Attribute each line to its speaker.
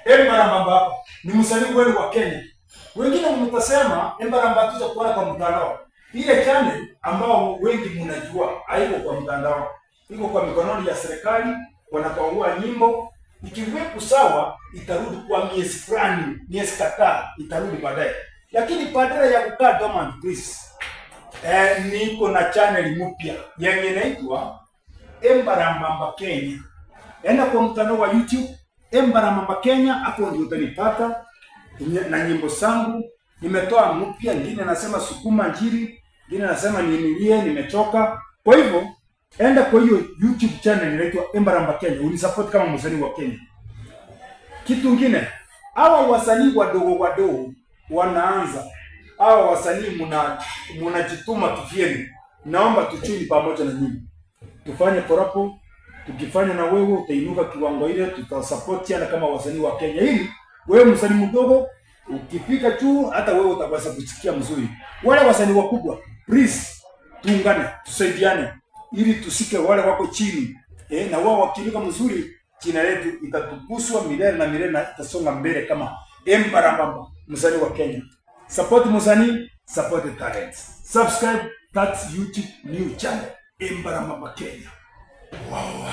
Speaker 1: Embarambamba hapa ni msanii wenu wa Kenya. Wengine mtasema Embarambamba tuja kuona kwa mtandao. Ile channel ambao wengi mnajua haiko kwa mtandao, iko kwa mikononi ya serikali, wanapangua nyimbo. Ikiwepo sawa, itarudi kwa miezi fulani, miezi kadhaa itarudi baadaye. Lakini badala ya kukaa dormant, please, niko na channel mpya yenye inaitwa Embarambamba Kenya. Enda kwa mtandao wa YouTube Embarambamba Kenya, hapo ndio utanipata na nyimbo zangu. Nimetoa mpya, nyingine nasema sukuma njiri, nyingine nasema niinulie, nimechoka. Kwa hivyo enda kwa hiyo YouTube channel inaitwa Embarambamba Kenya, unisupport kama msanii wa Kenya. Kitu kingine, hawa wasanii wadogo wadogo wanaanza, hawa wasanii mnajituma tufieni, naomba tuchuni pamoja na nyinyi, tufanye korapo. Tukifanya na wewe utainuka kiwango ile, tutasupportiana kama wasanii wa Kenya, ili wewe msanii mdogo ukifika juu hata wewe utaweza kusikia mzuri. Wale wasanii wakubwa, please tuungane, tusaidiane ili tusike wale wako chini, na wao wakiinuka mzuri, jina letu itatukuzwa milele na milele na itasonga mbele kama Embarambamba msanii wa Kenya. Support msanii, support the talent. Subscribe that YouTube new channel Embarambamba Kenya. Wow.